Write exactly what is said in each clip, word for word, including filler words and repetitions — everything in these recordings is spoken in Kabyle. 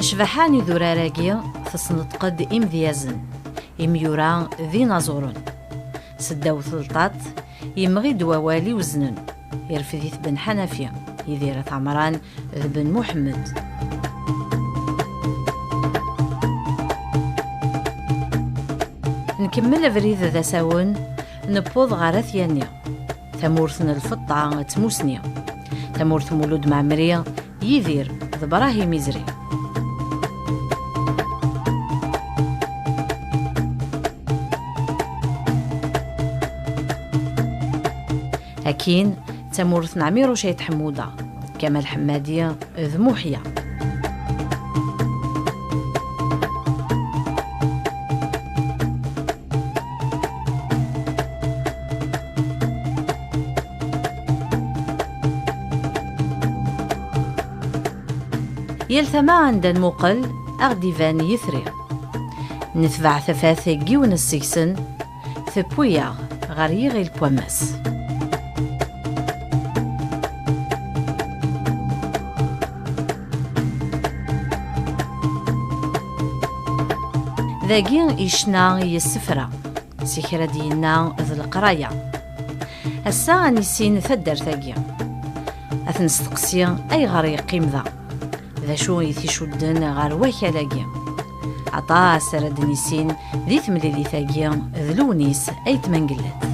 Ccbaḥa n idurar-agi tesneṭq-d imedyazen, imyura d inaẓuren. Seddaw telṭaṭ, yemɣi-d wawal iweznen, irfed-it Ben Ḥanafi, Yidir At Ɛemran d Ben Muḥemmed. Nkemmel abrid d asawen, newweḍ ɣer At Yanni, tamurt n lfeṭṭa d tmusni, tamurt n Mulud Mɛemmri, Yidir d Brahim Izri. Akkin, d tamurt n Ɛmiruc Ayt Ḥemmuda, Kamal Ḥemmadi d Muḥya. Yal tama anda nmuqel, a ɣ-d-iban yitri. Netbeɛ tafat n yiwen seg-sen, tewwi-yaɣ ɣer yiɣil n wammas. Dagi i yecna, i yessefra, si kra d-yenna d leqraya. Ass-a ad nissin taddart-agi. Ad t-nesteqsi ayɣer yeqqim da. D acu i t-icudden ɣer wakal-agi? Aṭas ara d-nissin di temlilit-agi d Lewnis Ayt Mengellat.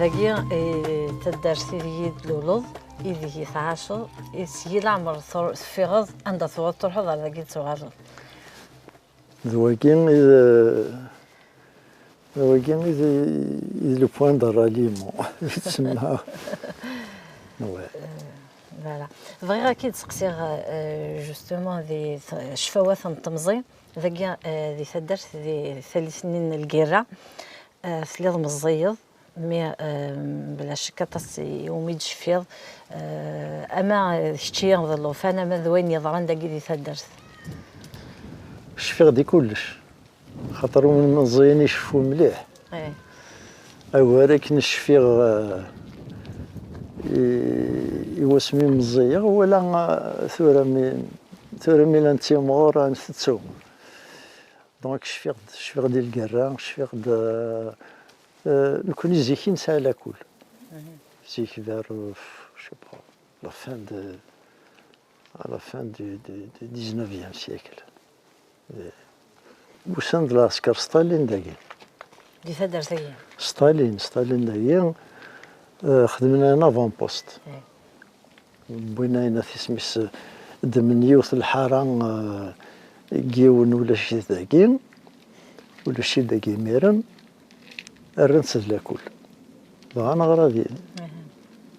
Dagi, eh, taddart ideg i d-tluleḍ, ideg i tɛaceḍ, ideg i leɛmer tur-, teffiɣeḍ, anda tebɣiḍ truḥeḍ, ar dagi d-tuɣaleḍ. D wagi i d, d wagi i d, i d le point de ralliement, yettsemma. Ouais. Voilà. Bɣiɣ ad k-id-seqsiɣ, euh, justement, di t-, ccfawat n temẓi, dagi, euh, di taddart, di tallit-nni n Lgirra, euh, telliḍ meẓẓiyeḍ, mi, euh, bla ccek aṭas i umi d-tecfiḍ, euh, ama d kečči d llufan, ama d wayen yeḍran dagi di taddart. Cfiɣ di kullec. Xaṭer win meẓẓiyen iceffu mliḥ. Eh. Agar akken cfiɣ, eh, i, i wasmi meẓẓiyeɣ, wala, eh, tura mi, tura mi la nettimɣur, eh, ntettu. Donc, cfiɣ-d, cfiɣ-d i lgerra, cfiɣ-d, eh, eh, nekkni zik i nesɛa lakul. Mhm. Zik vers, euh, je sais pas, la fin de, à la fin du, du, du dix-neuvième siècle. Eh, usan-d lɛesker Stalin dagi. Di taddart-agi? Stalin, Stalin dagi, eh, xedmen un avant-poste. Eh. Wwin ayen at isem-is, eh, ddmen yiwet lḥara, eh, n yiwen ulac-it dagi, ulac-it dagi imiren. Rran-tt d lakul. Dɣa neɣra din. Aha.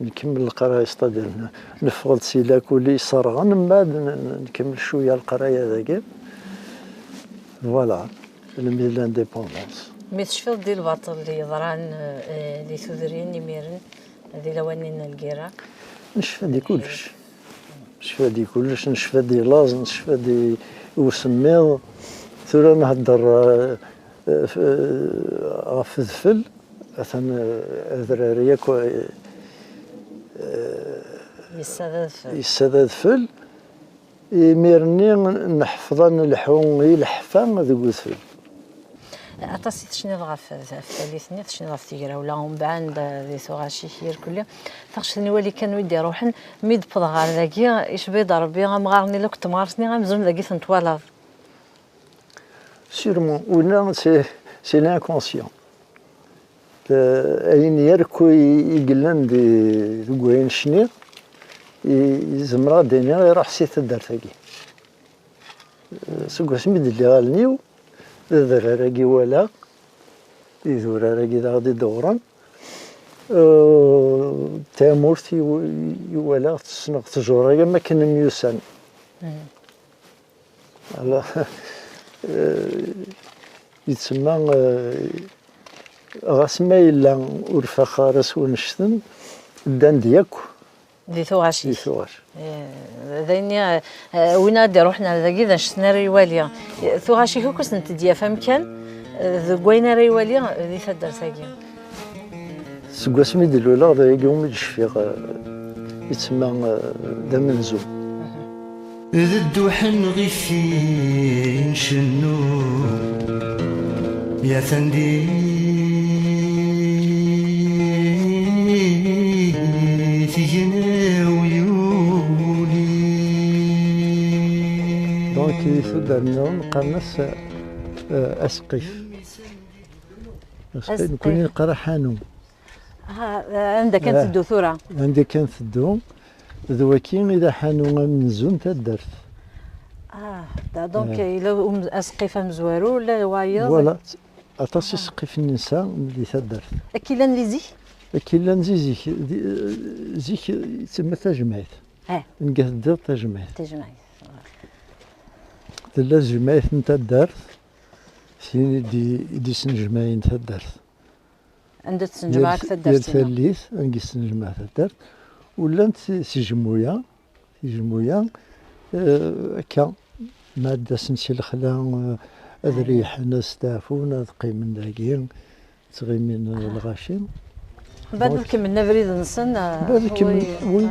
Nkemmel leqraya, c'est-à-dire n-, neffeɣ-d si lakul i iserɣen, mbeɛd n-, n-, nkemmel cwiya leqraya dagi. Voilà, almi d l'indépendance. Mi tecfiḍ di lbaṭel yeḍran, eh, di tudrin imiren, di lawan-nni n lgirra? Necfa di kullec. Necfa di kullec, necfa di laẓ, necfa di usemmiḍ. Tura nhedder, eh, eh, f-, eh, ɣef udfel, atan, eh, adrar yakk, eh, eh, yessa d adfel. Yessa d adfel. Imir-nni neḥfeḍ ad nelḥu i leḥfa deg udfel. Aṭas i tecniḍ ɣef, ɣef tallit-nni, tecniḍ ɣef tegrawla, umbeɛd, eh, di tuɣac-ik, irkelli. Taɣect n iwali kan wi d-iruḥen, mi d-wwḍeɣ ɣer dagi, icbi-d Rebbi amɣar-nni akk d temɣart-nni, amzun dagi ten-twalaḍ. Sûrement, winna, c'est, c'est l'inconscient. Eh, ayen yarku i, i yellan di, deg wayen cniɣ, i, i zemreɣ ad d-iniɣ iruḥ si taddart-agi. Eh, seg wasmi d-lliɣ allen-iw, d adrar-agi walaɣ, idurar-agi d aɣ-d-idewwren, eh, tamurt i, i walaɣ, ssneɣ ttjur-agi am akken myussan. Mhm. Alors, eh, yettsemma, eh, ɣas ma yella ur faqeɣ ara s wannect-en, ddan-d yakk. Di tuɣac-ik. Di tuɣac. Eh, d ayen i, eh, win ara d-iruḥen ar dagi, d annect-en ara iwali. Tuɣac-ik akk ad sent-d-yaf amkan, eh, deg wayen ara iwali, eh, di taddart-agi. Seg wasmi d-luleɣ, d ayagi umi d-cfiɣ, eh, yettma, eh, d amenzu. D dduḥ n ɣifi ncennu, yatan di tgena-w yuli. Donc, di tuddar-nniḍen qqaren-as, eh, asqif. Asqif, nekkni neqqar aḥanu. Ah, anda kan teddu tura. Anda kan teddu, d waki i d aḥanu amenzu n taddart. Ah, da, donc, yella um-, asqif amezwaru, la wayeḍ. Voilà, aṭas isqifen i nesɛa di taddart. Akka i llan di zik? Akka i llan di zik. Di, zik, tsemma tajmaɛt. Eh. Nga teddiḍ tajmaɛt. Tajmaɛt. Tella tejmaɛt n taddart, tin i d-, i d-isnejmaɛen taddart. Anda tesnejmaɛ deg taddart-ina? Yal tallit, anga yesnejmaɛ taddart. U llant ti-, tijmuya, tijmuya, eh, akka, ma ad d-asen si lexla, eh, ad reyḥen, ad steɛfun, ad qqimen dagi, ttɣimin, eh, lɣaci. Mbeɛd ad kemmlen abrid-nsen, eh, mbeɛd ad kemmlen, oui.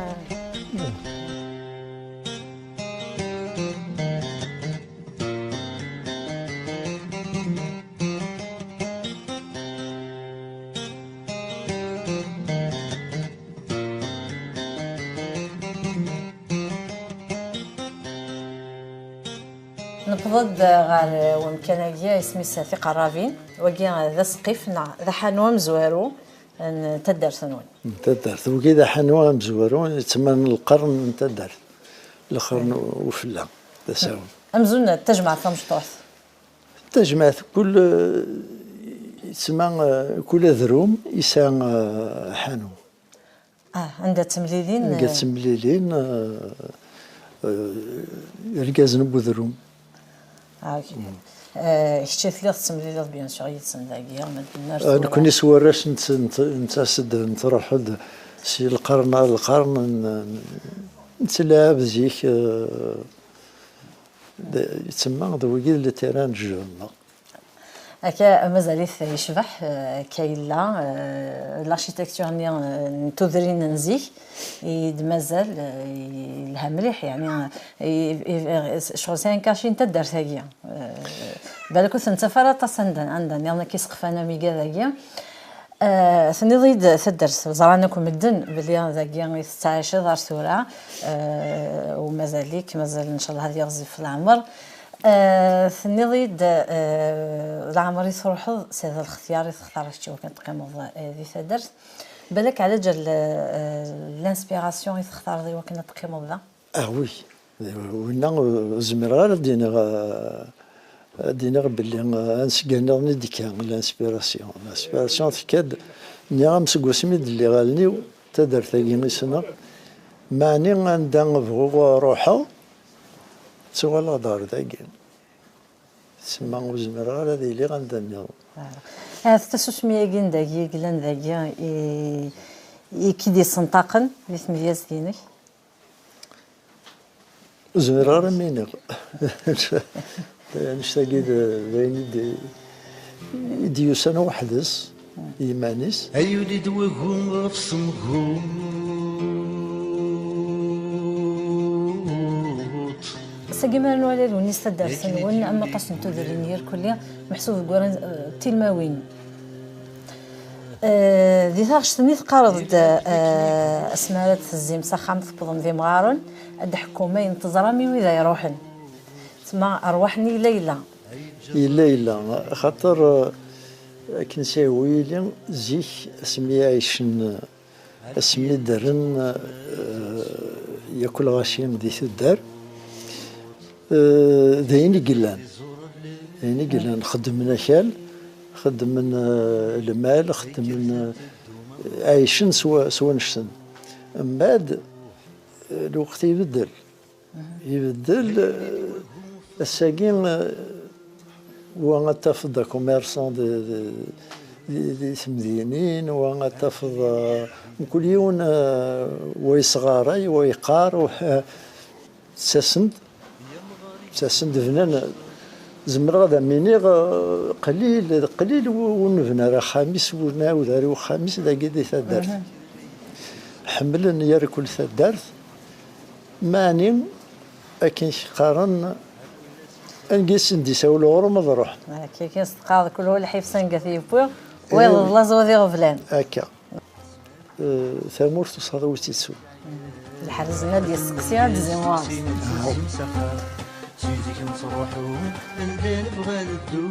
Newweḍ-d ɣer wemkan-agi, isem-is Tiqerrabin. Wagi d asqif neɣ d aḥanu amezwaru n taddart-nwen? N taddart. Wagi d aḥanu amezwaru, yettman lqern n taddart. Lqern ufella, d asawen. Amzun d tajmaɛt tamecṭuḥt. Tajmaɛt, kul, eh, yettma, eh, kul adrum yesɛa, eh, aḥanu. Ah, anda ttemlilin, anda, eh, ttemlilin, eh, eh, irgazen n udrum. Ah, ok. Eh, kečč i telliḍ tettemliliḍ, bien sûr, yid-sen dagi, medden ar tura. Ah, nekkni s warrac nett-, nett-, nettas-d, nettruḥ-d si lqern ar lqern, n-, n-, nettlaɛab zik, eh, d-, yettma d wigi d le terrain de jeu-nneɣ. Akka, mazal-it yecbeḥ, eh, akka yella, eh, l'architecture-nni, eh, n tudrin n zik, i d-mazal, eh, yelha mliḥ, yeɛni, eh, i, i, i, ccɣel c'est un cachet n taddart-agi. Eh, balak ur ten-nettaf ara aṭas anda, anda nniḍen akka iseqfan am igad-agi. Eh, tenniḍ-iyi-d taddart, ẓran akk medden belli dagi i tettɛiceḍ ar tura, eh, u mazal-ik, mazal ncallah ad yiɣzif leɛmer. Eh, tenniḍ-iyi-d, eh, leɛmer i truḥeḍ, s hada lextyar i textar kečč i wakken ad teqqimeḍ, eh, di taddart. Balak ɛlaǧal, eh, l'inspiration i textareḍ i wakken ad teqqimeḍ da? Ah oui, winna ur zmireɣ ara ad d-iniɣ, eh, ad d-iniɣ belli, eh, ansi-, ansi nniḍen i d-tekka l'inspiration. L'inspiration tekka-d, nniɣ-am seg wasmi d-lliɣ allen-iw, taddart-agi i ssneɣ, meɛni anda bɣuɣ ruḥeɣ, ttuɣaleɣ-d ɣer dagi. Tsemma ur zmireɣ ara ad iliɣ anda nniḍen. Ahat tasusmi-agi n dagi i yellan dagi i, i k-id-yessenṭaqen di tmedyazt-inek? Ur zmireɣ ara ad m-iniɣ. Annect-agi d, d ayen i d-, i d-yusan weḥd-s, i yiman-is. Ay yuli-d wagu ɣef temguṭ. Sagi mi ara nwali alwin-is taddart-nwen, am waṭas n tudrin irkelli, meḥsub deg waran, eh, d tilmawin. Eh, di taɣect-nni teqqareḍ-d, eh, asmi ara d-tezzim s axxam, tewwḍem d imɣaren, ad d-ḥkum ayen teẓram i wid ay iruḥen. Tma, rrwaḥ-nni yella yella. Yella yella, axaṭer, eh, akken s-ihwa yili, zik asmi ɛicen, asmi ddren, eh, yakk lɣaci di tuddar, eh, d ayen i yellan. D ayen i yellan. Xeddmen akal, xeddmen, eh, lmal, xeddmen, eh, ɛicen s wa-, s wannect-nsen. Mbeɛd, eh, lweqt ibeddel. Ibeddel, eh, ass-agi, eh, wa ad tafeḍ d akummersan di, di, di, di temdinin, wa ad tafeḍ, eh, mkul yiwen, eh, wa yesɣaray, wa yeqqar, wa, eh, ttasen-d, ttasen-d bnan, Zemreɣ ad am-iniɣ, eh, qlil, qlil wu-, ur nebna ara axxam-is, ur nɛawed ara i uxxam-is dagi di taddart. Ḥemmlen yarkul taddart, meɛni akken k-qqaren, anga i sen-d-isawel uɣrum ad ruḥen. Akka kan s-teqqareḍ, kul wa lḥif s anga t-yewwi, wayeḍ d laẓ ur d-iɣeblan. Akka. Eh, tamurt usaḍu ur tt-ittu. Lḥerz-nni ad d-yesteqsi, ad d-zimuɣ. Si zik nettruḥu, anda nebɣa neddu.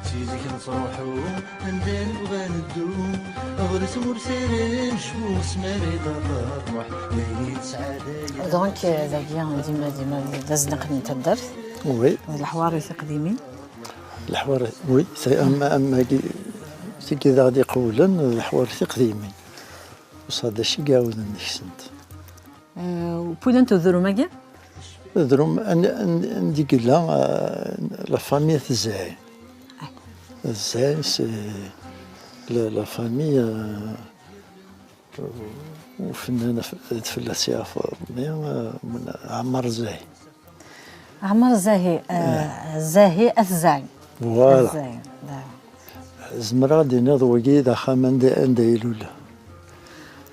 Si zik nettruḥu, anda nebɣa neddu. Ɣer tmurt ara necbu, s mari d ṛṛuḥ, d ayen yettɛadayen. Donc, euh, dagi, dima, dima, d azneq n taddart. Oui. D leḥwari tiqdimin. Leḥwari, oui, c'est am, am, agi, tigi d aɣ-d-iqewlen, leḥwari tiqdimin. Usaḍ d acu i iɛawden deg-sent. Euh, wwin-d udrum-agi? Udrum, an, an, anda i yella, euh, la famille Tezzayen. Tezzayen, c'est la, la famille, euh, ufennan af-, ad fell-as yeɛfu Ṛebbi, euh, Ɛmar Zahi. Ɛmar Zahi, euh, Zahi At Zahi. Voilà. At Zahi, da. Zemreɣ ad d-iniɣ d wagi d axxam anda, anda ilul.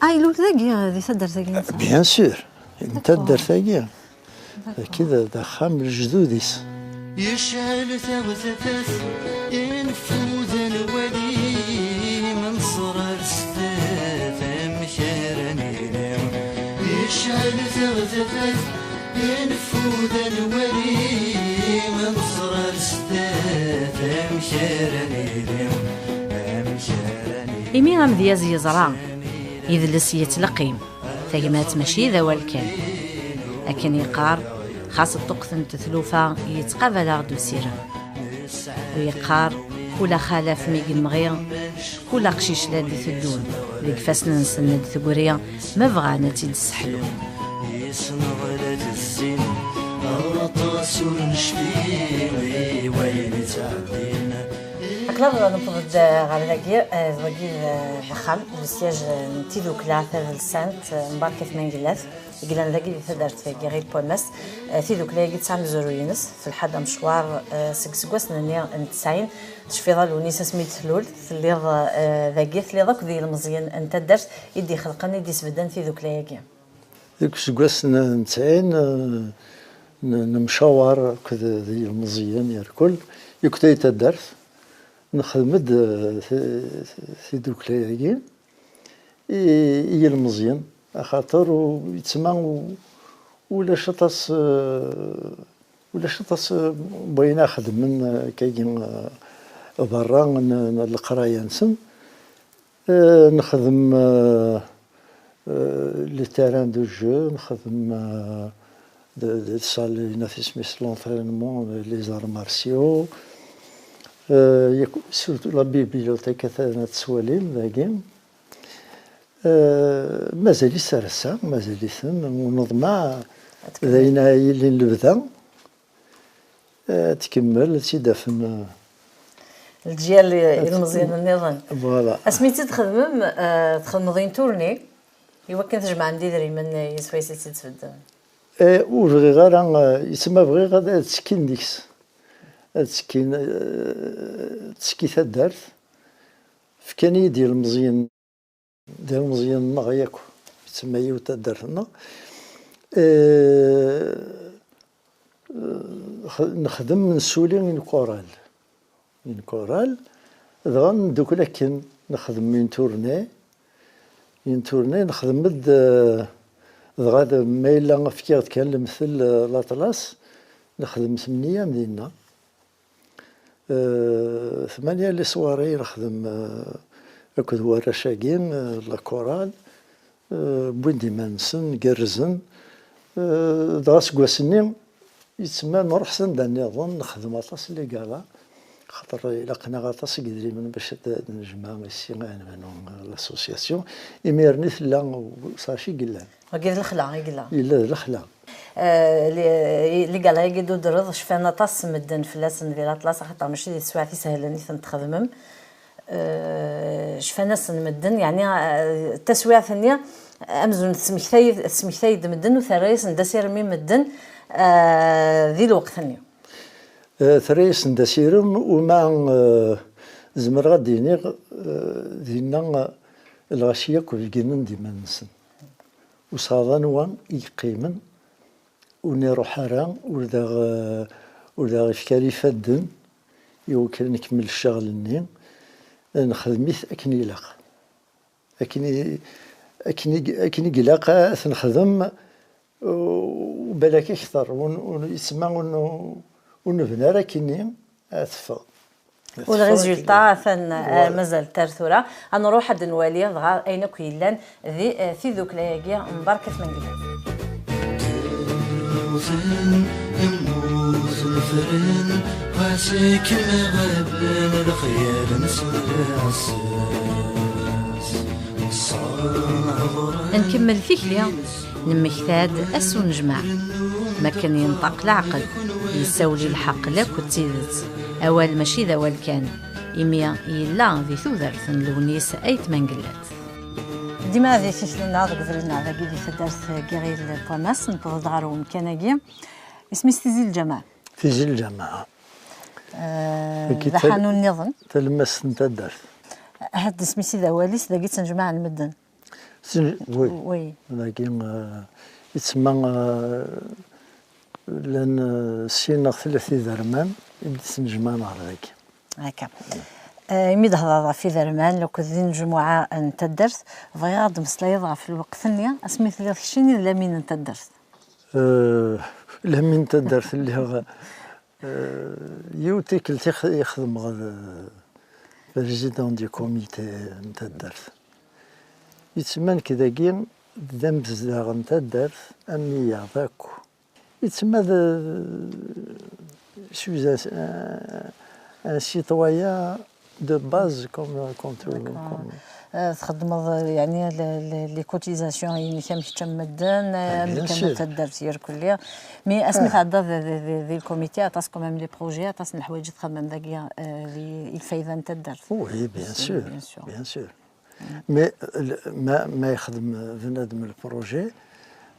Ah, ilul dagi, di taddart-agi netta? Bien sûr, n taddart-agi. D'accord. Dagi d, d axxam n lejdud-is. Yecɛel taɣ tafat, infud ad nwali, ma nṣer ar sdat, amek ara nili? Yecɛel taɣ tafat, infud ad nwali, ma nṣer ar sdat, amek ara nili? Amek ara nili? Imi amedyaz yeẓra, idles yettleqqim. Tagmat mačči d awal kan. Akken yeqqar, xas ṭṭuqtent tlufa yettqabal-aɣ-d usirem. U yeqqar, kul axalaf mi yemɣi, kul aqcic la d-iteddun, deg ifassen-nsen ad d-tegri, ma bɣan ad tt-id-sseḥlun. Yesneɣ la tezzin, aṭas ur necfi i wayen ittɛeddin. Akken ad newweḍ-d ɣer dagi, eh, d wagi d, d axxam, le siège n tidukla tadelsant, eh, Mbarka Tmangellat, i yellan dagi di taddart-agi ɣer Pwamast. Eh, tidukla-agi tesɛa amezruy-ines, telḥa-d amecwar, eh, seg iseggasen-nni n tesɛin, tecfiḍ a Lewnis asmi d-tlul, telliḍ, eh, dagi, telliḍ akked yilmeẓyen n taddart i d-ixelqen, i d-isbedden tidukla-agi. Deg useggas n, n tesɛin, eh, n-, nemcawaṛ akked d yilmeẓyen irkul, akked ay taddart, nexdem-d, eh, ti-, ti-, tidukla-agi i, i yilmeẓyen, axaṭer u-, yettma u-, ulac aṭas, eh, ulac aṭas, eh, n wayen ara xedmen, eh, akkagi, eh, berra n, n leqraya-nsen. Eh, nexdem, eh, eh, le terrain de jeu, nexdem, eh, de, de salle, yenna tismi-s l'entraînement, les arts martiaux. Eh, yak-, surtout la bibliothèque, atan ad tettwalim dagi. Eh, mazal-itt ar ass-a, mazal-iten, u neḍmeɛ d ayen ara yilin lebda. Ad tkemmel, ad tt-id-afen, eh, leǧyal i-, ad ilmeẓyen nniḍen. Voilà. Asmi tt-id-txedmem, eh, txedmeḍ une tournée, i wakken tjemɛem-d idrimen, eh, swayes i tt-id-tbeddem? Eh, ur bɣiɣ ara, eh, yettma bɣiɣ ad, ad ttekkin deg-s. Ad ttekkin, eh, tettekki taddart. Fkan-iyi-d ilmeẓyen d ilmeẓyen-nneɣ yakk, yettma yiwet taddart-nneɣ. Eh, x-, nexdem, nessuli une chorale. Une chorale, dɣa neddukel akken, nexdem une tournée. Une tournée, nexdem-d, eh, dɣa d-, ma yella fkiɣ-d kan lemtel, eh, l'Atlas, nexdem tmenya dinna. Eh, tmanya les soirées i nexdem, eh, akked warrac-agi, eh, la chorale, eh, wwin-d iman-nsen, gerrzen. Eh, dɣa seg wass-nni, yettma nruḥ s anda nniḍen, nexdem aṭas n les galas, xaṭer ilaq-aneɣ aṭas n yedrimen bac ad d-nejmeɛ ici ad nebnu l'association. Imir-nni tella, sachez i yellan. Wagi d lexla i yella. Yella d lexla. Eh, li-, les galas-agi d-tudreḍ, cfan aṭas n medden fell-asen di l'Atlas, axaṭer mačči di teswiɛt isehlen i tent-txedmem. Eh, cfan-asen medden, yeɛni, eh, taswiɛt-nni, amzun tesmektay-, tesmektay-d medden u terra-yasen-d asirem i medden, eh, di lweqt-nni. Eh, terra-yasen-d asirem, uma, eh, zemreɣ ad d-iniɣ, eh, dinna, eh, lɣaci akk beggnen-d iman-nsen. Ur sɛiɣ anwa i yeqqimen, ur niruḥ ara, ur d aɣ-, eh, ur d aɣ-ifka ara ifadden i wakken ad nkemmel ccɣel-nni, eh, nexdem-it akken ilaq. Akken i, akken i, akken i ilaq ad t-nexdem, u balak akter, ur n-, ur n-, yettma ur n-, ur nebni ara akkenni, ad teffeɣ. U lriżulṭa atan, eh, mazal-t ar tura. Ad nruḥ ad nwali dɣa ayen akk yellan di, eh, tidukla-agi n Barkat Mengellat. Nkemmel tikli, nemmekta-d ass unejmaɛ. Makken yenṭeq leɛqel, yessawel i lḥeqq lakk d tidet. Awal mačči d awal kan, imi yella di tudert n Lewnis Ayt Mengellat. Dima di tikli-nneɣ deg ubrid-nneɣ dagi di taddart n Yiɣil n Wamas, newweḍ-d ɣer umkan-agi. Isem-is Tizi Lǧameɛ. Tizi Lǧameɛ. Eh, d aḥanu nniḍen. Talemmast n taddart. Had isem-is i d awal-is, dagi ttnejmaɛen medden. Sin-, oui. Oui. Dagi, eh, yettma, eh, llan, eh, sin neɣ tlata iderman i d-yettnejmaɛen ɣer dagi. Akka. Eh, imi d-hedreḍ ɣef iderman, akked d inejmuɛa n taddart, bɣiɣ ad d-meslayeḍ ɣef lweqt-nni, asmi telliḍ keččini d lamin n taddart. Eh, lamin n taddart lliɣ, eh, yiwet tikkelt i x-, i xedmeɣ d président du comité n taddart. Yettma nekk dagi d amezdaɣ n taddart am wiyaḍ akk. Yettma d, je suis un, un, un citoyen de base comme, comme tout, comme. Eh, txeddmeḍ, eh, yeɛni, le-, le-, les cotisations-inek am kečč am medden, eh, am kečč am taddart irkelli. Mais asmi tɛeddaḍ di, di, di, di lkomiti, aṭas quand même les projets, aṭas n leḥwayeǧ i txedmem dagi, eh, di, i lfayda n taddart. Oui, bien sûr, bien sûr. Mais, l-, ma, ma yexdem bnadem le projet,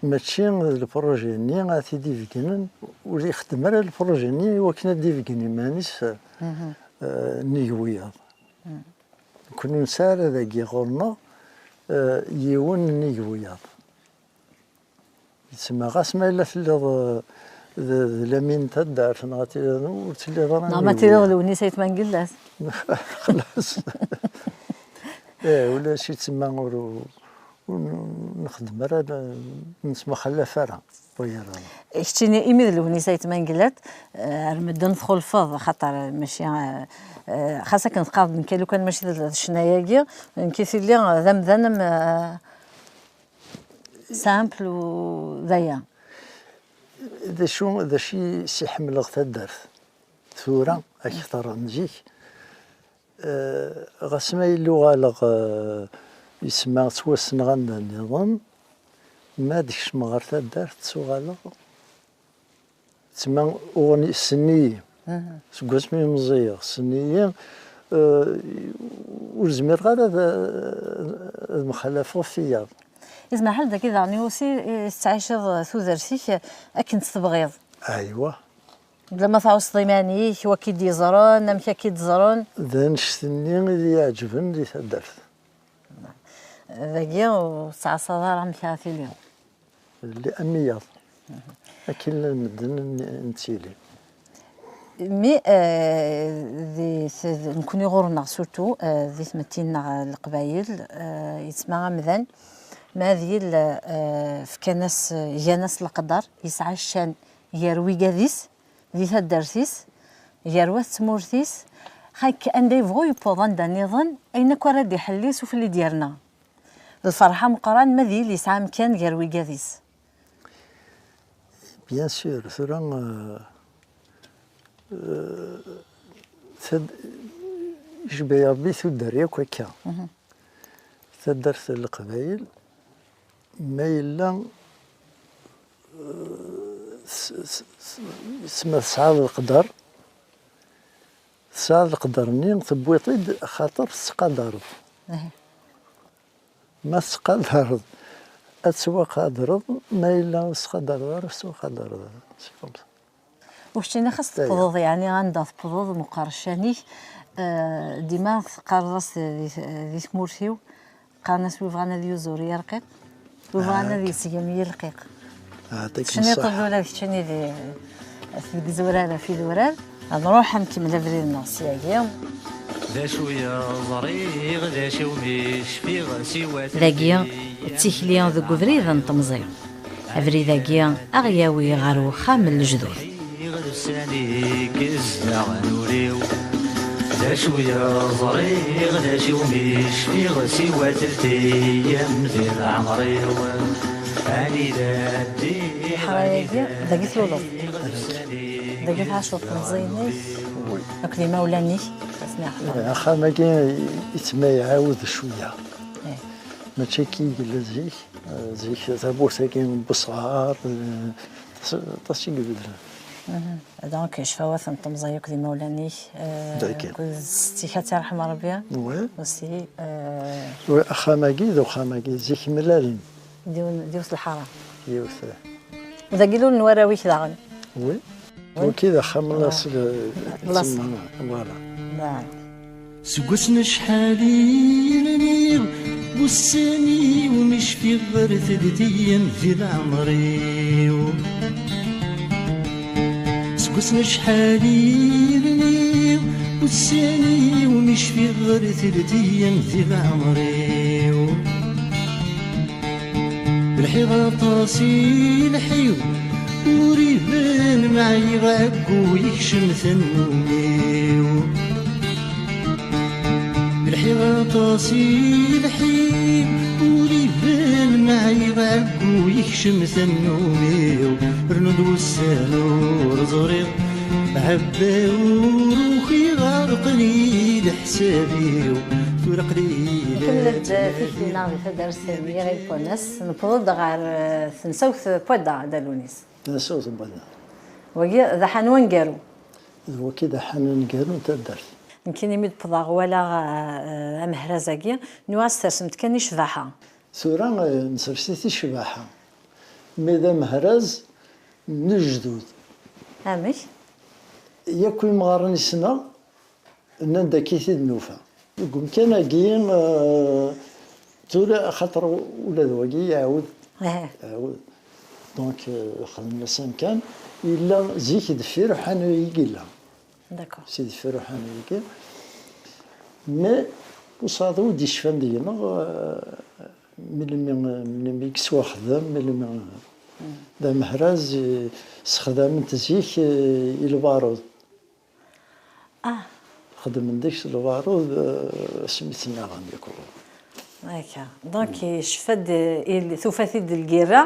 mačči d le projet-nni ad t-id-ibeggnen, ur ixeddem ara le projet-nni i wakken ad d-ibeggen iman-is, eh, nnig wiyaḍ. Nekkni ur nesɛi ara dagi ɣur-neɣ, eh, yiwen nnig wiyaḍ. Yettma ɣas ma yella telliḍ, eh, d, d lamin n taddart, neɣ ad tiliḍ, ur telliḍ ara nnig wiyaḍ. Neɣ ma tiliḍ Lewnis Ayt Mengellat. Xlas. Eh, ulac yettma ur, ur nexdem ara, ur nettmaxallaf ara. Keččini, imi d Lewnis Ayt Mengellat, eh, ar medden txulfeḍ, axaṭer mačči, eh, eh, xas akken teqqareḍ nekk lukan mačči d, d ccna-agi, nekk tili d amdan am, eh, simple u d aya. D acu, d acu i s-iḥemmleɣ taddart tura akteṛ n zik? Eh, ɣas ma yella uɣaleɣ, eh, yesma ttwassneɣ anda nniḍen, ma ad kecmeɣ ɣer taddart, ttuɣaleɣ. Tma uɣen-, ssen-iyi. Seg wasmi i meẓẓiyeɣ, ssen-iyi, eh, ur zmireɣ ara ad, ad mxalafeɣ ɣef wiyaḍ. Izmer ḥal dagi daɣen i usi, eh, tettɛiceḍ tudert-ik akken tt-tebɣiḍ. Aywa. Bla ma tɛusseḍ iman-ik, wa k-id-yeẓren, amek ak-id-ẓren? D annect-nni i d-iɛeǧben di taddart. Dagi ur tettɛassaḍ ara amek ara tiliḍ. Li am wiyaḍ. Akken llan medden n-, nettili. Mi, eh, di t-, nekkni ɣur-neɣ surtout, eh, di tmetti-nneɣ, eh, leqbayel, eh, yettma amdan, ma ad yil, eh, fkan-as, eh, gan-as leqder, yesɛa ccan gar wigad-is, di taddart-is, gar wat tmurt-is, xak anda yebɣu yewweḍ anda nniḍen, ayen akk ara d-iḥelli s ufell i d-yerna. Lferḥ ameqqran ma d yili yesɛa amkan gar wigad-is. Bien sûr, tura, euh, euh, tad-, ijba Rebbi tuddar yakk akka. Taddart n Leqbayel, ma yella, eh, s-, s-, s-, s-, ma tesɛiḍ leqder, tesɛiḍ leqder-nni, tewwiḍ-t-id xaṭer tettqadareḍ. Ma tettqadareḍ, ad tettwaqadreḍ, ma yella ur tettqadareḍ ara, ur tettwaqadareḍ ara. C'est comme ça. U keččini xas tewwḍeḍ, yeɛni anda tewwḍeḍ meqqar ccan-ik, eh, dima teqqareḍ-as di, di tmurt-iw, qqaren-as wi bɣan ad yuzur yarqiq, wi bɣan ad yesgem yilqiq. Ɛṭik. Tecniḍ ṣṣeḥḥa. Ula d keččini di, deg idurar ɣef idurar. Ad nruḥ ad nkemmel abrid-nneɣ syagi. D acu i ẓriɣ, d acu mi cfiɣ, siwa dagi, d tikli deg ubrid n temẓi. Abrid-agi a ɣ-yawi ɣer uxxam n lejdud. D ussan-ik zdaɣ n ul-iw. D acu i ẓriɣ, d acu mi cfiɣ, siwa telt ayyam di leɛmer-iw. Anida ddiɣ, ḥrayagi, dagi tluleḍ. Dagi tɛaceḍ temẓi-inek akked imawlan-ik. Axxam-agi yettma iɛawed cwiya. Eh. Mačči akka i yella zik. Eh, zik tawwurt-agi n wesɣar, eh, aṭas, aṭas i ibeddlen. Mhm. Donc, ccfawat n temẓi akked imawlan-ik, eh, akked setti-k, ad tt-yerḥem Rebbi. Oui. Aussi, eh, oui, axxam-agi d uxxam-agi, zik mlalen. D yiwen, d yiwet lḥara. Yiwet, eh. U dagi lul n warraw-ik daɣen. Oui. Waki d axxam n Laṣel, voilà. Seg wass n acḥal i rniɣ, ussan-iw mi cfiɣ ɣer telt ayyam di leɛmer-iw. Seg wass n acḥal i rniɣ, ussan-iw mi cfiɣ ɣer telt ayyam di leɛmer-iw. Lḥiɣ aṭas i lḥiɣ, ur iban ma ɛyiɣ, ɛeggu yekcem tannumi-w. Lḥiɣ aṭas i lḥiɣ, ur iban ma ɛyiɣ, ɛeggu yekcem tannumi-w. Rnu-d wussan ur ẓriɣ, ɛebba ur ukiɣ, aql-i leḥsab-iw. Tura aql-i. Nkemmel-d tikli-nneɣ di taddart n Yiɣil Punas. Newweḍ-d ɣer, eh, tensawt n Poidda, Dda Lunis. Tensawt n Poidda. Wagi d aḥanu aneggaru. D wagi d aḥanu aneggaru n taddart. Nekkini mi d-wwḍeɣ walaɣ, eh, amehraz-agi, nwiɣ ad s-tersemt kan i ccbaḥa. Tura, eh, nesres-it i ccbaḥa. Mi d amehraz n lejdud. Amek? Yakk imɣaren i ssneɣ, nnan-d akka i t-id-nufa. Deg umkan-agi, eh, tura axaṭer ula d wagi iɛawed. Iɛawed. Donc, eh, xedmen-as amkan. Yella zik deffir uḥanu-agi yella. D'accord. Si deffir uḥanu-agi. Mais usaḍu i d-yecfan deg-neɣ, eh, melmi, melmi i yettwaxdem, melmi d amehraz, eh, sexdamen-t zik, eh, i lbarud. Ah. Xedmen deg-s lbarud, eh, asmi ttnaɣen yakk. Akka. Donc, icfa-d, eh, il-, tufa-t-id lgirra.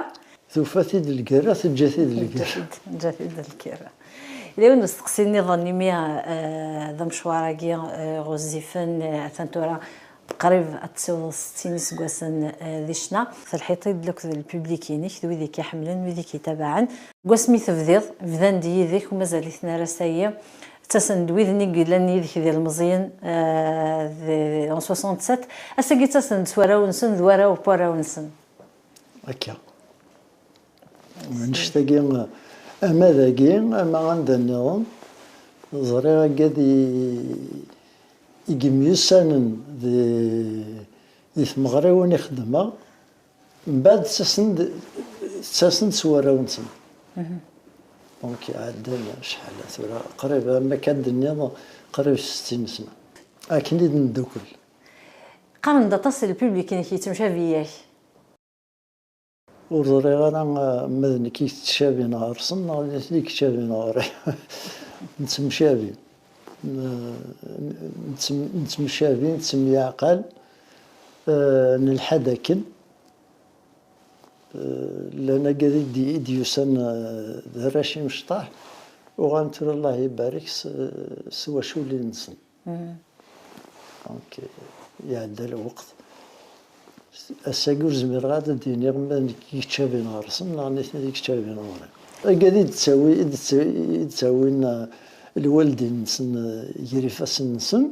Tufa-t-id lgirra, teǧǧa-t-id lgirra. Teǧǧa-t-id, teǧǧa-t-id lgirra. Yella yiwen n usteqsi nniḍen, imi, eh, d amecwar-agi, eh, ɣezzifen, eh, atan tura qrib ad tessiwḍeḍ settin iseggasen, eh, di ccna. Telḥiḍ-id akked lpublik-inek, d wid i k-iḥemmlen, wid i k-itabaɛen. Deg wasmi tebdiḍ, bdan-d yid-k, u mazal-iten ar ass-agi. Ttasen-d widen i yellan yid-k d ilmeẓyen, eh, di, en soixante-sept. Ass-agi ttasen-d s warraw-nsen, d warraw n warraw-nsen. Akka. Annect-agi, ama dagi, ama anda nniḍen, ẓriɣ agad i, i yemyussanen di, di tmeɣriwin i xeddmeɣ, mbeɛd ttasen-d, ttasen-d s warraw-nsen. Donc, ɛeddan acḥal tura, qrib, am akka d-nniḍ, qrib settin sna. Akken i d-neddukel. Qqaren-d aṭas n lpublik-inek yettemcabi-yak. Ur ẓriɣ ara, eh, ma d nekk i yettcabin ɣer-sen neɣ d nitni i yettcabin ɣer-i. Nettemcabi. N-, nettem-, nettemcabi, nettemyaɛqal, eh, nelḥa-d akken. Eh, llan agad i d-, i d-yusan, eh, d arrac imecṭaḥ, uɣalen tura Allah ibarek s, s twaculin-nsen. Donc, iɛedda lweqt. Ass-agi ur zmireɣ ad d-iniɣ ma d nekk i yettcabin ɣer-sen neɣ nitni i yettcabin ɣer-i. Agad i d-ttawi-, i d-ttawi-, i d-ttawin, eh, lwaldin-nsen, eh, gar ifassen-nsen,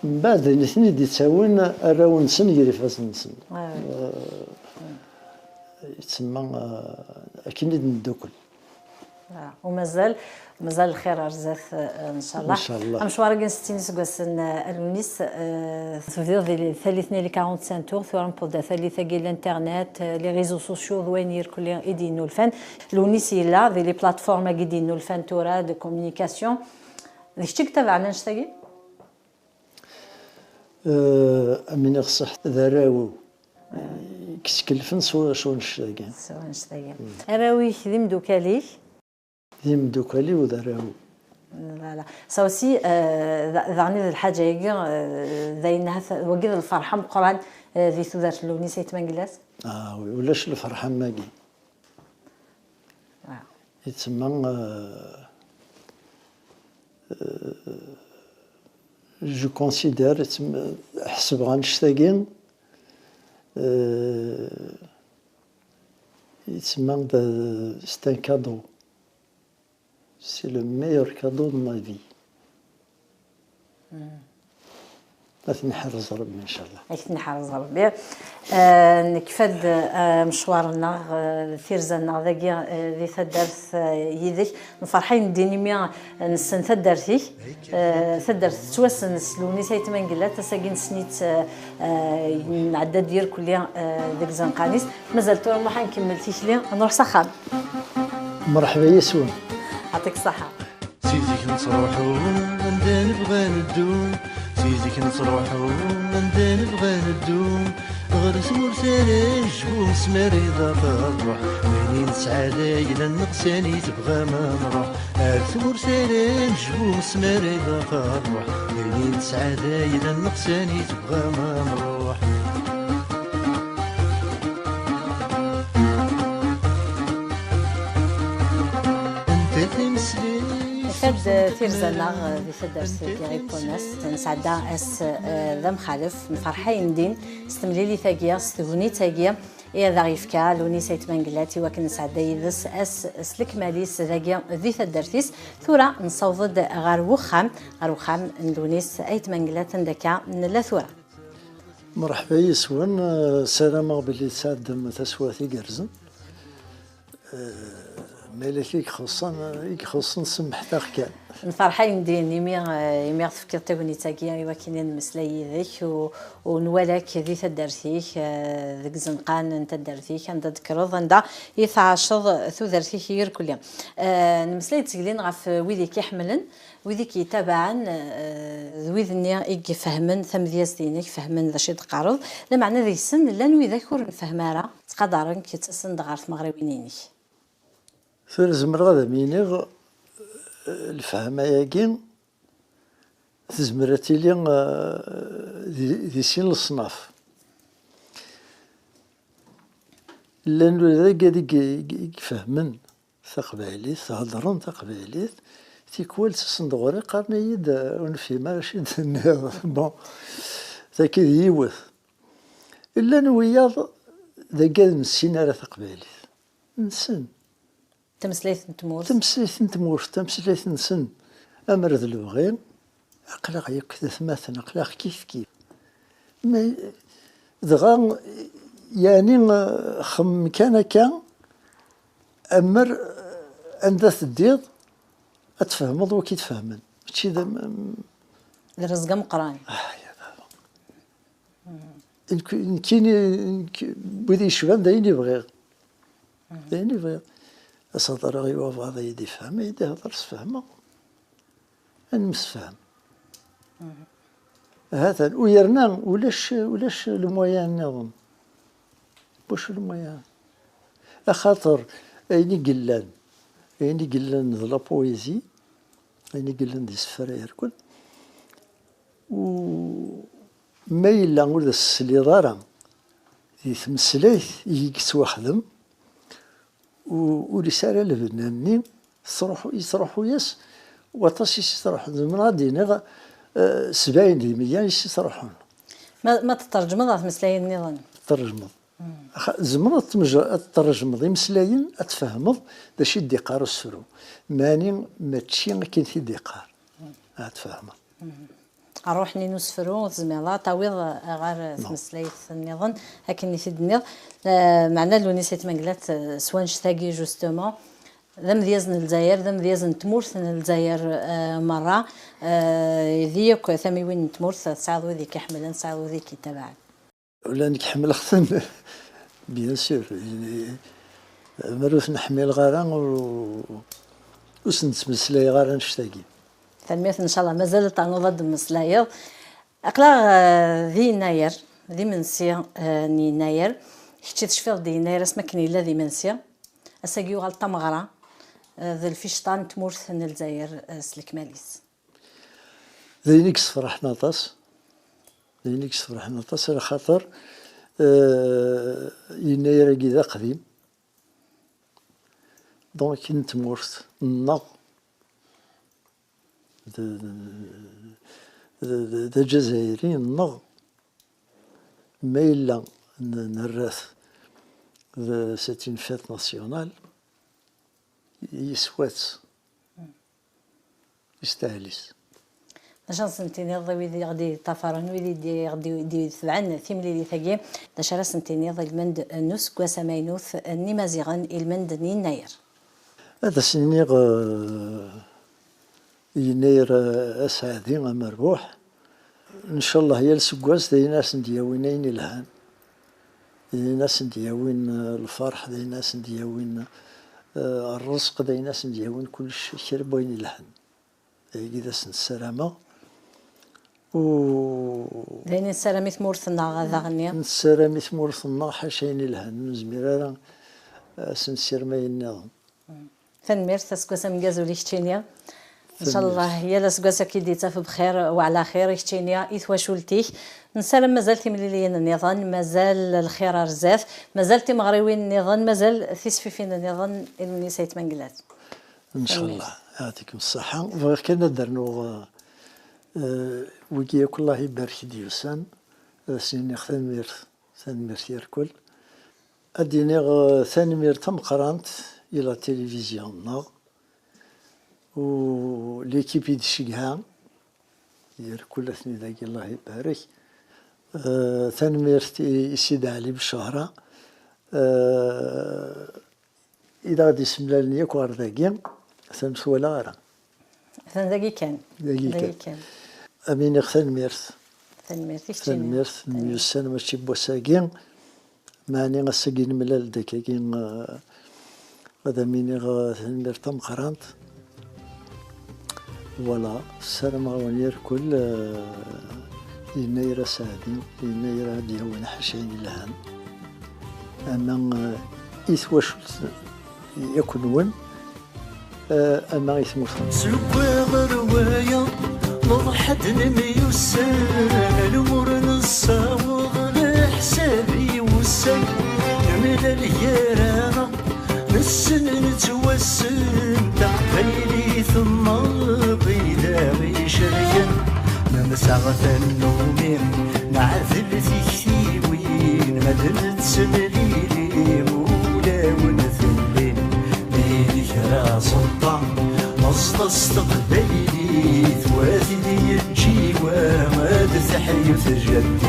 mbeɛd d nitni i d-ittawin arraw-nsen gar ifassen-nsen. Eh, yettsemma, eh, akken i d-neddukel. Voilà. U mazal, mazal lxir ar zdat, eh, ncallah. Ncallah. Amecwar-agi n settin iseggasen, eh, a Lewnis, eh, tebdiḍ di tallit-nni les quarante-cinq tours, tura newweḍ-d ar tallit-agi, l'internet, eh, les réseaux sociaux, d wayen irkelli i d-yennulfan. Lewnis yella di les plateformes-agi d-yennulfan tura de communication. D kečč i yettabaɛen annect-agi? Eh, am iniɣ ṣṣeḥ, d arraw-iw. Eh, i yettkellfen s wa-, s wannect-agi. S wannect-agi. Arraw-ik d imeddukal-ik? D imeddukal-iw, d arraw-iw. Voilà. Ça aussi, eh, da-, daɣen d lḥaǧa-agi, eh, d ayen ahat, wagi d lferḥ ameqqran, eh, di tudert n Lewnis Ayt Mengellat? Ah, oui, ulac lferḥ am wagi. Ah. Yettma, eh, eh, je considère, yettma, ḥesbeɣ annect-agi, eh, yettma, d, c'est un cadeau. C'est le meilleur cadeau de ma vie. Ad t-nḥerrez Rebbi, ncallah. Ad t-nḥerrez Rebbi. Eh, nekfa-d, eh, amecwar-nneɣ, eh, tirza-nneɣ dagi, eh, di taddart, eh, yid-k. Nferḥ ayen din imi nessen taddart-ik. Eh, taddart tettwassen s Lewnis Ayt Mengellat, ass-agi nessen-itt, eh, eh, nɛedda-d irkelli, eh, deg izenqan-is. Mazal tura nruḥ ad nkemmel tikli, nruḥ s axxam. Mṛeḥba yes-wen. Yɛṭik ṣṣeḥḥa. Si zik nettruḥu anda nebɣa neddu, si zik nettruḥu anda nebɣa neddu. Ɣer tmurt ara necbu s mari d aqerruḥ, ayen i nesɛa d ayla-nneɣ sani tebɣam ad nruḥ. Ar tmurt ara necbu s mari d aqerruḥ, ayen i nesɛa d ayla-nneɣ sani tebɣam ad nruḥ. Anta timesliwt? Nekfa-d tirza-nneɣ di taddart n Giripunas, nesɛedda ass, eh, d amxalef, nferḥ ayen din s temlilit-agi, s tegnit-agi i ad aɣ-yefka Lewnis Ayt Mengellat i wakken nesɛedda yid-s ass s lekmal-is dagi di taddart-is. Tura nessaweḍ-d ɣer wexxam, ɣer wexxam n Lewnis Ayt Mengellat anda akka nella tura. Mṛeḥba yes-wen, eh, ssarameɣ belli tesɛeddem taswiɛt igerrzen. Eh, ma yella kra i ixuṣṣen, i ixuṣṣen semmḥet-aɣ kan. Nferḥ ayen din imi, eh, imi ɣ-tefkiḍ tagnit-agi i wakken ad nemmeslay yid-k u, u nwala-k di taddart-ik, eh, deg izenqan n taddart-ik, anda d-tekkreḍ, anda i tɛaceḍ tudert-ik irkelli. Eh, nemmeslay-d seg din ɣef wid i k-iḥemmlen, wid i k-yettabaɛen, eh, d wid-nni i ifehmen tamedyazt-inek, fehmen d acu i d-teqqareḍ, lameɛna deg-sen llan widak ur nfehhem ara, ttqadaren-k, ttasen-d ɣer tmeɣriwin-inek. Tura zemreɣ ad am-iniɣ, eh, lefhama-agi tezmer ad tili, eh, di, di sin leṣnaf. Llan wid i, i, i ifehmen taqbaylit, heddren taqbaylit, tikwal ttasen-d ɣur-i, qqaren-iyi-d, eh, ur nefhim ara acu i d-tenniḍ. Bon, tagi d yiwet. Llan wiyaḍ dagi ur nessin ara taqbaylit. Nessen. Tameslayt n tmurt. Tameslayt n tmurt, tameslayt-nsen. Amer d lebɣi, aql-aɣ yakk d atmaten, aql-aɣ kif kif. Ma, dɣa, yeɛni, xemmem kan akka, amer anda teddiḍ, ad tfehmeḍ waki tfehmen. Mačči d am-, am-, d rrezg ameqqran. Ah, ya baba. Nekk-, nekkini, nekk-, wid yecban d ayen i bɣiɣ. D ayen i bɣiɣ. Ad s-hedreɣ i wabɛaḍ ad yi-d-ifhem, ad yi-d-ihder, sfehmeɣ. Ad nemsefham. Hatan, u yerna ulac, ulac lemwayan nniḍen. Ulac lemwayan. Axaṭer ayen i yellan, ayen i yellan d la poésie, ayen i yellan d isefra irkel, u ma yella ur d as-tesliḍ ara di tmeslayt i yettwaxdem, u-, ur yesɛi ara lbenna-nni, tesruḥu-, yesruḥu-yas waṭas i s-ittruḥun. Zemreɣ ad d-iniɣ, eh, sebɛin di meyya i s-ittruḥun. Ma, ma tettṛeǧmeḍ ɣer tmeslayin nniḍen? Tettṛeǧmeḍ. Axa-, tzemreḍ ad tmej-, ad tṛejmeḍ imeslayen, ad tfehmeḍ d acu i d-iqqar usefru. Mani mačči akken i t-id-iqqar. Ad tfehmeḍ. Ṛṛuḥ-nni n usefru, ur tezmireḍ ara ad t-tawiḍ ɣer tmeslayt nniḍen, akken i t-id-tenniḍ. Eh, meɛna Lewnis Ayt Mengellat, eh, s wannect-agi, justement, D amedyaz n Lezzayer, d amedyaz n tmurt n Lezzayer, eh, merra. Eh, di yakk tamiwin n tmurt, tesɛiḍ wid i k-iḥemmlen, tesɛiḍ wid i k-ittabaɛen. Ula nekk ḥemmleɣ-ten, bien sûr. Mer ur ten-ḥmileɣ ara, ur, ur sen-ttmeslayeɣ ara annect-agi. Tanemmirt, ncallah mazal ternuḍ ad d-temmeslayeḍ. Aql-aɣ, eh, di Yennayer, d imensi, eh, n Yennayer. Kečč i tecfiḍ-d Yennayer asmi akken yella d imensi. Ass-agi yuɣal d tameɣra, eh, d lficṭa n tmurt n Lezzayer, eh, s lekmal-is. D ayen i yessefraḥen aṭas. D ayen i yessefraḥen aṭas, ala xaṭer, eh, Yennayer-agi d aqdim. Donc, n tmurt nneɣ, d, d, d, d aǧazayri nneɣ, ma yella n-, nerra-t d, c'est une fête nationale, yeswa-tt, yestahel-it. D acu ara sen-tiniḍ i wid i ɣ-d-yeṭṭafaren, wid i d-, i ɣ-d-, d-, d-, yetebɛen timlilit-agi? D acu ara sen-tiniḍ i lmend n useggas amaynut n Imaziɣen, i lmend n Yennayer? Ad as-iniɣ, eh, Yennayer, eh, aseɛdi amerbuḥ. Ncallah yal aseggas d ayen ara sen-d-yawin ayen ilhan. D ayen ara sen-d-yawin, eh, lferḥ, d ayen ara sen-d-yawin, eh, rrezq, d ayen ara sen-d-yawin kullec kra n wayen ilhan. Dagi d asen-ssarameɣ. U d ayen nessaram i tmurt-nneɣ daɣenni. Nessaram i tmurt-nneɣ ḥaca ayen ilhan, ur nezmir ara ad sen-ssirem ayen nniḍen. Tanemmirt, aseggas ameggaz ula i keččini. Ncallah yal aseggas ad k-id-yettaf bxir u ɛla xir i keččini, i twacult-ik. Nessaram mazal timliliyin nniḍen, mazal lxir ar zdat, mazal timeɣriwin nniḍen, mazal tisfifin nniḍen i Lewnis Ayt Mengellat. Ncallah. Yeɛṭikem ṣṣeḥḥa. Bɣiɣ kan ad d-rnuɣ, eh, eh, wigi akk Allah ibarek i d-yusan, ad asen-iniɣ tanemmirt, tanemmirt i rkul. Ad d-iniɣ, eh, tanemmirt tameqqrant i la télévision-nneɣ u l'équipe i d-tcegha, i rkul ad ten-id-agi Allah ibarek. Eh, tanemmirt i, i Sidi Ɛli Becchara, eh, i d aɣ-d-isemlalen yakk ɣer dagi, atan ur t-walaɣ ara. Atan dagi kan. Dagi kan. Ad m-iniɣ tanemmirt. Tanemmirt i keččini. Tanemmirt, nemyussan mačči n wass-agi. Meɛni ass-agi nemlal-d akkagi, eh, ad am-iniɣ, eh, tanemmirt tameqqrant. Voilà, ssarameɣ-awen irkul, eh, Yennayer aseɛdi, Yennayer ad d-yawin ḥaca ayen ilhan. Ama, eh, i twacult yakk-nwen, eh, ama i tmurt-nwen. Seg wa ɣer wayeḍ, neḍḥa-d nemyussan, lumuṛ nessaweḍ leḥsab i wussan, nemlal gar-aneɣ, nessen nettwassen, taqbaylit n Ṛebbi d aɣ icerken, nemseɣ tannumi, neɛdel tiktiwin, ma d nettemlili ulawen tellin, mi d kra ẓeṭṭa, meẓṭa s teqbaylit, wa t-id-yeǧǧi wa ad teḥyu tjaddit.